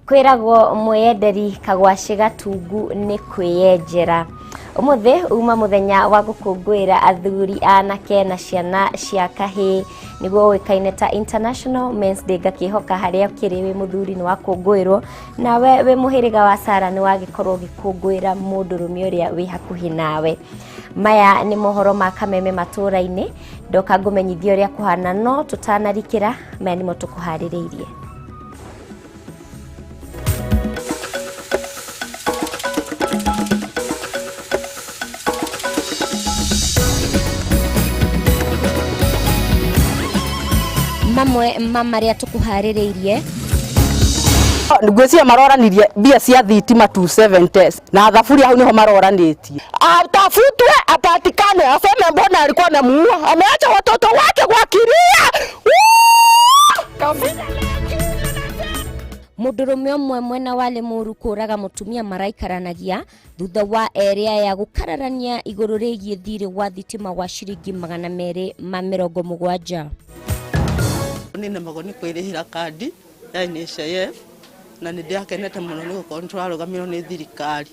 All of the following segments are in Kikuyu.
Kwĩragwo mwĩyenderi kagwacĩ gatungu nĩ kwĩyenjera. Ũmũthĩ uma mũthenya wa gũkũngũĩra athuri, anake na ciana cia kahĩĩ, nĩguo ũĩkaine ta International Men's Day. Ngakĩhoka harĩa ũkĩrĩ wĩ mũthuri nĩ wakũngũĩrwo, nawe wĩ mũhĩrĩga wa Sara nĩ wagĩkorwo ũgĩkũngũĩra mũndũrũme ũrĩa wĩ hakuhĩ nawe. Maya nĩ mohoro ma Kameme matũũra-inĩ, ndoka ngũmenyithie ũrĩa kũhana, no tũtanarikĩra maya nĩmo tũkũharĩrĩirie. Mamwe ma marĩa tũkũharĩrĩirie. Ngwĩciria maroranirie mbia cia thitima 270 na thaburia, hau niho maroranĩtie. Atafutwe, apatikane, aseme mbona alikuwa amemuua, ameacha watoto wake wakilia. Mũndũrũme ũmwe mwena wa Limuru kũraga mũtumia maraikaranagia thutha wa erĩ aya gũkararania igũrũ rĩgiĩ thirĩ wa thitima wa ciringi 270. Nĩ nemagwo nĩ kwĩrĩhĩra kandi ya NHIF na nĩ ndĩrakenete mũno nĩ gũkorwo nĩ tũrarũgamĩrwo nĩ thirikari.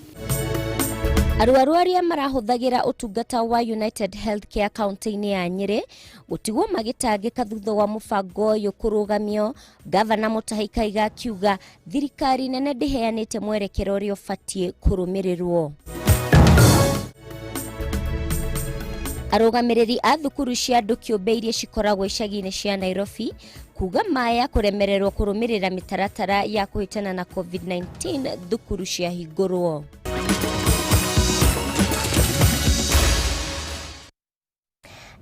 Arwaru arĩa marahũthagĩra ũtungata wa United Healthcare kaunti-inĩ ya Nyĩrĩ gũtigwo magĩtangĩka thutha wa mũbango ũyũ kũrũgamio. Gavana Mutahi Kaiga akiuga thirikari nene ndĩheanĩte mwerekero ũrĩa ũbatiĩ kũrũmĩrĩrwo. Arũgamĩrĩri a thukuru cia andũ kĩũmbe iria cikoragwo icagi-inĩ cia Nairobi kuga maya kũremererwo kũrũmĩrĩra mĩtaratara ya kũhĩtana na COVID-19 thukuru ciahingũrwo.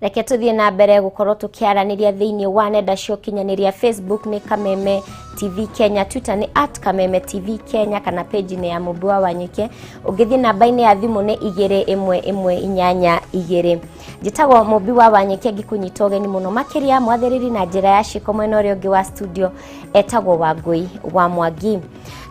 Reke tũthiĩ na mbere gũkorwo tũkĩaranĩria thĩinĩ wa nenda cia ũkinyanĩria. Facebook nĩ Kameme TV Kenya, Twitter nĩ @KamemeTV Kenya, kana page-inĩ ya Mũmbi wa Wanyike. Ũngĩthiĩ namba-inĩ ya thimũ nĩ 21182. Njĩtagwo Mũmbi wa Wanyike, ngĩkũnyita ũgeni mũno makĩria. Mwathĩrĩri na njĩra ya ciĩko mwena ũrĩa ũngĩ wa studio etagwo Wangũi wa Mwangi.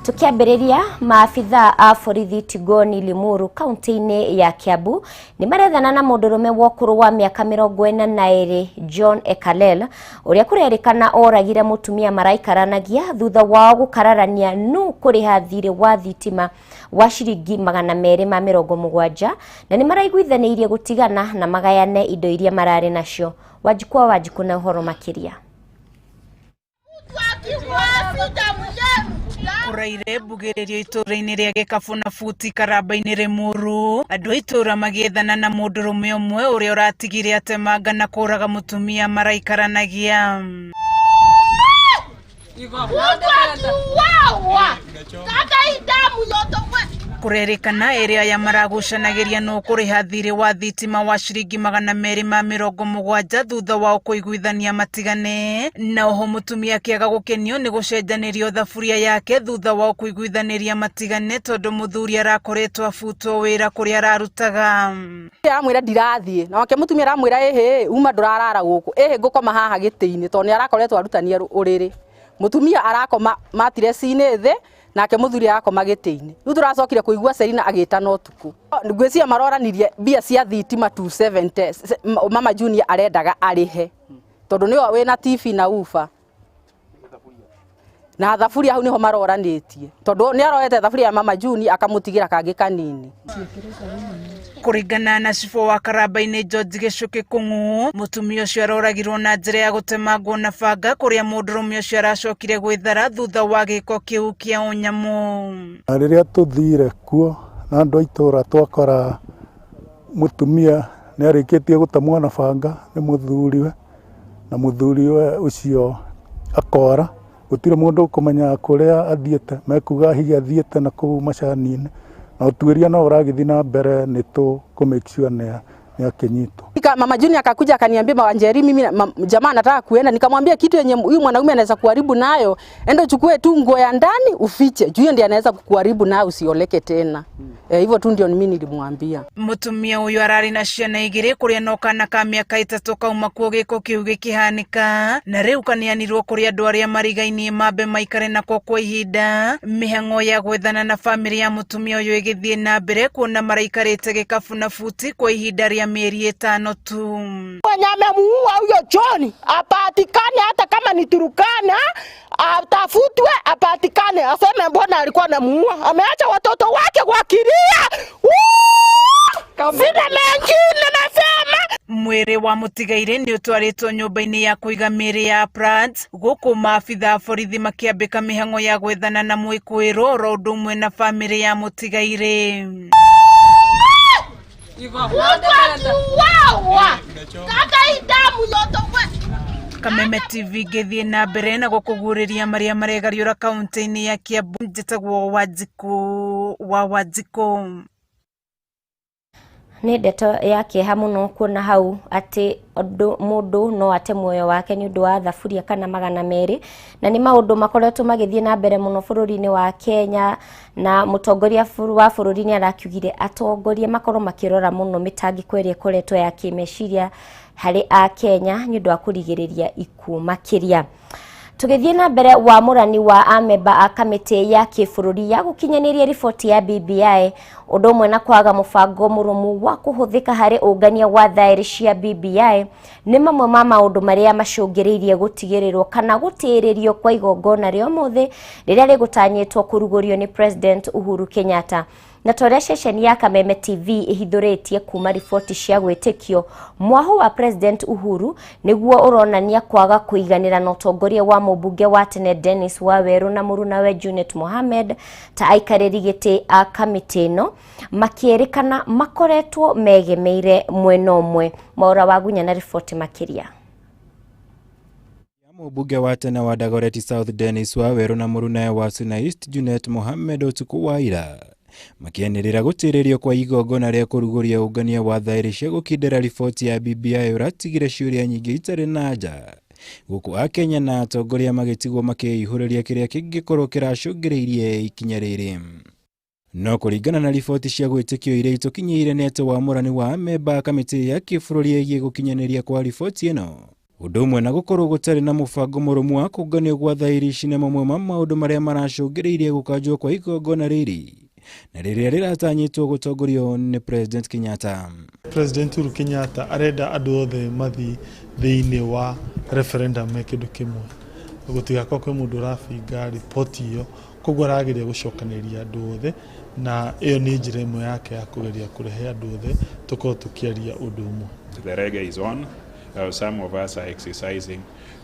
Tũkĩambĩrĩria, maabitha a borithi Tigoni, Limuru, kaunti-inĩ ya Kiambu nĩ marethana na mũndũrũme wa ũkũrũ wa mĩaka 42 John Ekalel, ũrĩa kũrerĩkana oragire mũtumia maraikaranagia thutha wao gũkararania nũ kũrĩha thirĩ wa thitima wa ciringi 270, na nĩ maraiguithanĩirie gũtigana na magayane indo iria mararĩ nacio. Wanjikũ wa Wanjikũ na ũhoro makĩria. Kũraire mbugĩrĩrio itũũra-inĩ rĩa Gĩkabũ na Buti Karamba-inĩ Rĩmuru, andũ a itũũra magĩethana na mũndũrũme ũmwe ũrĩa ũratigire atemanga na kũraga mũtumia maraikaranagia. Kũrerĩkana erĩ aya maragucanagĩria nũ kũrĩha thirĩ wa thitima wa ciringi 270 thutha wao kũiguithania matigane, na oho mũtumia akĩaga gũkenio nĩ gũcenjanĩrio thaburia yake thutha wao kũiguithanĩria matigane tondũ mũthuri arakoretwo abutwo wĩra kũrĩa ararutaga. Aramwĩra ndirathiĩ, nake mũtumia aramwĩra ĩhĩ, uma ndũrarara gũkũ, ĩhĩ ngũkoma haha gĩtĩ-inĩ, tondũ nĩ arakoretwo arutania ũrĩrĩ. Mũtumia arakoma matireci-inĩ thĩ, nake mũthuri arakoma gĩtĩ-inĩ. Rĩu tũracokire kũigua Selina agĩtana ũtukũ. Ngwĩciria maroranirie mbia cia thitima 270, Mama Junior arendaga arĩhe tondũ nĩwe wĩna TV na uba na thaburia, hau niho maroranĩtie tondũ nĩ aroete thaburia ya Mama Junior akamũtigĩra kangĩ kanini. Kũringana na cibũ wa Karamba-inĩ George Gĩcũkĩ Kũng'u, mũtumia ũcio aroragirwo na njĩra ya gũtemangwo na banga kũrĩa mũndũrũme ũcio aracokire gwĩthara thutha wa gĩko kĩu kĩa ũnyamũ. Na rĩrĩa tũthire kuo na andũ a itũũra, twakora mũtumia nĩ arĩkĩtie gũtemwo na banga nĩ mũthuriwe, na mũthuriwe ũcio akora. Gũtirĩ mũndũ ũkũmenya kũrĩa athiĩte, mekuga hihi athiĩte na kũu macani-inĩ, na ũtuĩria no ũragĩthiĩ na mbere nĩ tũ make sure nĩ akĩnyitwo. Mama Junior akakuja akaniambia, "Wanjeri, mimi jamaa anataka kuenda." Nikamwambia, "Kitu yenye huyu mwanaume anaweza kuharibu nayo, enda uchukue tu nguo ya ndani ufiche. Juu hiyo ndiye anaweza kukuharibu nayo usioleke tena." Hivyo tu ndio mimi nilimwambia. Mũtumia ũyũ ararĩ na ciana igĩrĩ kũrĩa no kana ka mĩaka 3 kauma kuo gĩko kĩu gĩkĩhanĩka, na rĩu kaneanirwo kũrĩ andũ arĩa marigainie mambe maikare nako kwa ihinda. Mĩhang'o ya gwethana na bamĩrĩ ya mũtumia ũyũ ĩgĩthiĩ na mbere kuona maraikarĩte Gĩkabu na Buti kwa ihinda rĩa kĩa mĩeri 5 tu. Mwenye amemuua huyo John apatikane, hata kama ni Turkana atafutwe, apatikane, aseme mbona alikuwa anamuua. Ameacha watoto wake wakilia. Sina mengine nasema. Mwĩrĩ wa mũtigairĩ nĩ ũtwarĩtwo nyũmba-inĩ ya kũiga mĩĩrĩ ya Pratt gũkũ maabitha a borithi makĩambĩka mĩhang'o ya gwethana na mwĩkũĩrwo oro ũndũ ũmwe na bamĩrĩ ya mũtigairĩ. Kameme TV ngĩthiĩ na mbere na gũkũguũrĩria marĩa maregariũra kaunti-inĩ ya Kiambu. Njĩtagwo Wanjikũ wa Wanjikũ. Nĩ ndeto ya kĩeha mũno kuona hau atĩ mũndũ no ate muoyo wake nĩ ũndũ wa thaburia kana 200, na nĩ maũndũ makoretwo magĩthiĩ na mbere mũno bũrũri-inĩ wa Kenya, na mũtongoria wa bũrũri nĩ arakiugire atongoria makorwo makĩrora mũno mĩtangĩko ĩrĩa ĩkoretwo ya kĩmeciria harĩ a Kenya nĩ ũndũ wa kũrigĩrĩria ikuũ makĩria. Tũgĩthiĩ na mbere, wamũrani wa amemba a kamĩtĩ ya kĩbũrũri ya gũkinyanĩria riboti ya BBI ũndũ ũmwe na kwaga mũbango mũrũmu wa kũhũthĩka harĩ ũngania wa thaĩri cia BBI nĩ mamwe ma maũndũ marĩa macũngĩrĩirie gũtigĩrĩrwo kana gũtĩĩrĩrio kwa igongona rĩa ũmũthĩ rĩrĩa rĩgũtanyĩtwo kũrugũrio nĩ President Uhuru Kenyatta. Na ta ũrĩa ceceni ya Kameme TV ĩhithũrĩtie kuma riboti cia gwĩtĩkio, mwaho wa President Uhuru nĩguo ũronania kwaga kũiganĩra na ũtongoria wa mũmbunge wa tene Dennis Waweru na mũrunawe Junet Mohamed ta aikarĩri gĩtĩ a kamĩtĩ ĩno makĩrĩkana makoretwo megemeire mwena ũmwe. Mwaura Wagunya na riboti makĩria. Mũmbunge wa tene wa Dagoretti South Dennis Waweru na mũrunawe wa Suna East Junet Mohamed ũtukũ wa ira makianĩrĩra gũtĩrĩrio kwa igongona rĩa kũrugũria ũngania wa thaĩri cia gũkindĩra riboti ya BBI ũratigire ciũria nyingĩ itarĩ na anja gũkũ akenya na atongoria magĩtigwo makĩihũrĩria kĩrĩa kĩngĩkorwo kĩracũngĩrĩirie ikinya rĩrĩ. No kũringana na riboti cia gwĩtĩkio iria itũkinyĩire nĩ atĩ wamũrani wa amemba a kamĩtĩ ya kĩbũrũri ĩgiĩ gũkinyanĩria kwa riboti ĩno ũndũ ũmwe na gũkorwo gũtarĩ na mũbango mũrũmu wa kũnganio gwa thaĩri ici nĩ mamwe ma maũndũ marĩa maracũngĩrĩirie gũkanjwo kwa igongona rĩrĩ na rĩrĩa rĩratanyĩtwo gũtongorio nĩ President Kenyatta. President Uhuru Kenyatta arenda andũ othe mathi thĩinĩ wa referendum me kĩndũ kĩmwe, gũtigakorwo kwĩ mũndũ ũrabinga riboti ĩyo, koguo arageria gũcokanĩrĩria andũ othe, na ĩyo nĩ njĩra ĩmwe yake ya kũgeria kũrehe andũ othe tũkorwo tũkĩaria ũndũ ũmwe. The reggae is on. Some of us are exercising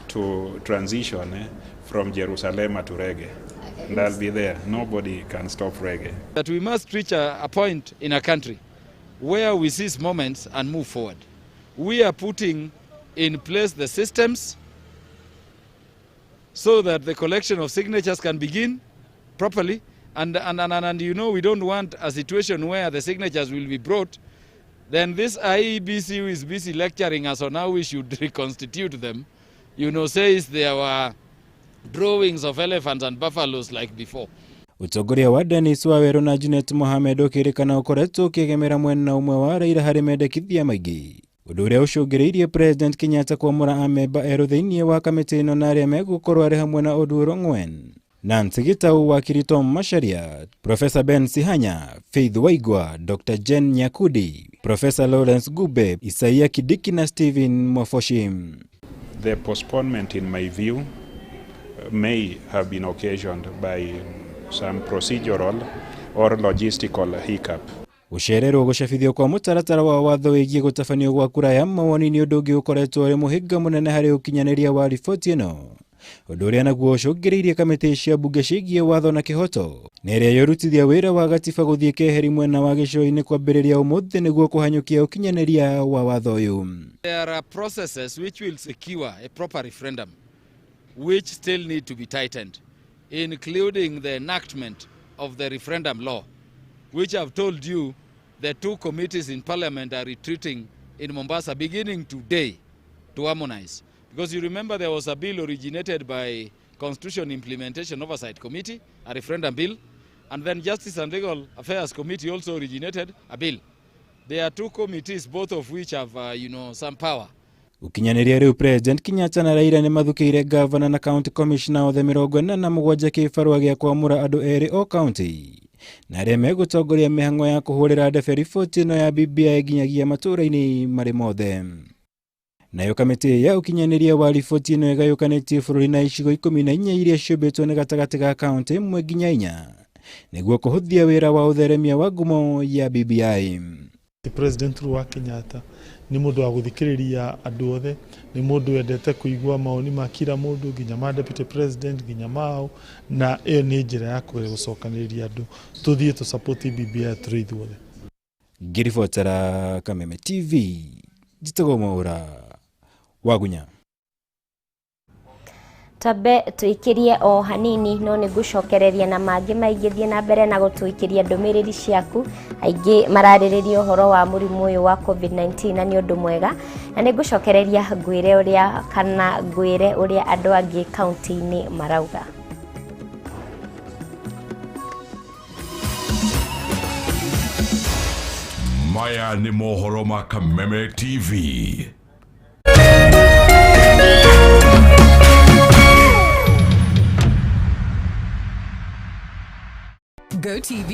to transition from Jerusalem to reggae. And I'll be there. Nobody can stop reggae. That we must reach a point in a country where we seize moments and move forward. We are putting in place the systems so that the collection of signatures can begin properly. And you know, we don't want a situation where the signatures will be brought. Then this IEBC who is busy lecturing us on how we should reconstitute them, you know, says there were drawings of elephants and buffaloes like before. Ũtongoria wa Dennis Waweru na Junet Mohamed ũkĩrĩkana ũkoretwo ũkĩegemera mwena ũmwe wa Raila harĩ mendekithia maingĩ, ũndũ ũrĩa ũcũngĩrĩirie President Kenyatta kwamũra amemba erũ thĩinĩ wa kamĩtĩ ĩno na arĩa megũkorwo arĩ hamwe na Oduor Ong'wen, Nancy Gitau, wakiri Tom Macharia, Professor Ben Sihanya, Faith Waigwa, Dr. Jen Nyakudi, Professor Lawrence Gube, Isaiah Kidiki na Stephen Mwafoshi. The postponement, in my view, may have been occasioned by some procedural or logistical hiccup. Gũcererwo gũcabithio kwa mũtaratara wa watho wĩgiĩ gũtabanio gwa kura ya mawoni nĩ ũndũ ũngĩ ũkoretwo ũrĩ mũhĩnga mũnene harĩ ũkinyanĩria wa riboti ĩno, ũndũ ũrĩa naguo ũcũngĩrĩirie kamĩtĩ cia mbunge ciĩgiĩ watho na kĩhoto na ĩrĩa yorutithia wĩra wa gatiba gũthiĩ keheri mwena wa gĩcũa-inĩ kwambĩrĩria ũmũthĩ nĩguo kũhanyũkia ũkinyanĩria wa watho ũyũ. There are processes which will secure a proper referendum which still need to be tightened, including the enactment of the referendum law, which I've told you the two committees in parliament are retreating in Mombasa beginning today to harmonize. Because you remember there was a bill originated by Constitution Implementation Oversight Committee, a referendum bill, and then Justice and Legal Affairs Committee also originated a bill. There are two committees, both of which have some power. Ũkinyanĩria rĩu President Kenyatta na Raila nĩ mathukĩire gavana na county commissioner othe 47 kĩbarũa gĩa kwamũra andũ erĩ o county Na arĩa megũtongoria mĩhang'o ya kũhũrĩra ndebe riboti ĩno ya BBI nginyagia matũũra-inĩ marĩ mothe. Nayo kamĩtĩ ya ũkinyanĩria wa riboti ĩno ĩgayũkanĩtie bũrũri na icigo 14 iria ciũmbĩtwo nĩ gatagatĩ ga kaũntĩ 1 nginya 4 nĩguo kũhũthia wĩra wa ũtheremia wa ngumo ya BBI. President Uhuru wa Kenyatta nĩ mũndũ wa gũthikĩrĩria andũ othe, nĩ mũndũ wendete kũigua mawoni ma kila mũndũ, nginya ma deputy president, nginya mao, na ĩyo nĩ njĩra ya kũgeria gũcokanĩrĩria andũ tũthiĩ tũ support BBI tũrĩ ithuothe. Ngĩribotera Kameme TV, njĩtagwo Mwaũra Wagunya. Twambe tuikirie o hanini no nĩ ngũcokereria na mangĩ maingĩ. Thiĩ na mbere na gũtũikĩria ndũmĩrĩri ciaku. Aingĩ mararĩrĩria ũhoro wa mũrimũ ũyũ wa COVID-19 na nĩ ũndũ mwega, na nĩ ngũcokereria ngwĩre ũrĩa kana ngwĩre ũrĩa andũ angĩ kaunti-inĩ marauga. Maya nĩ mohoro ma Kameme TV. Go TV.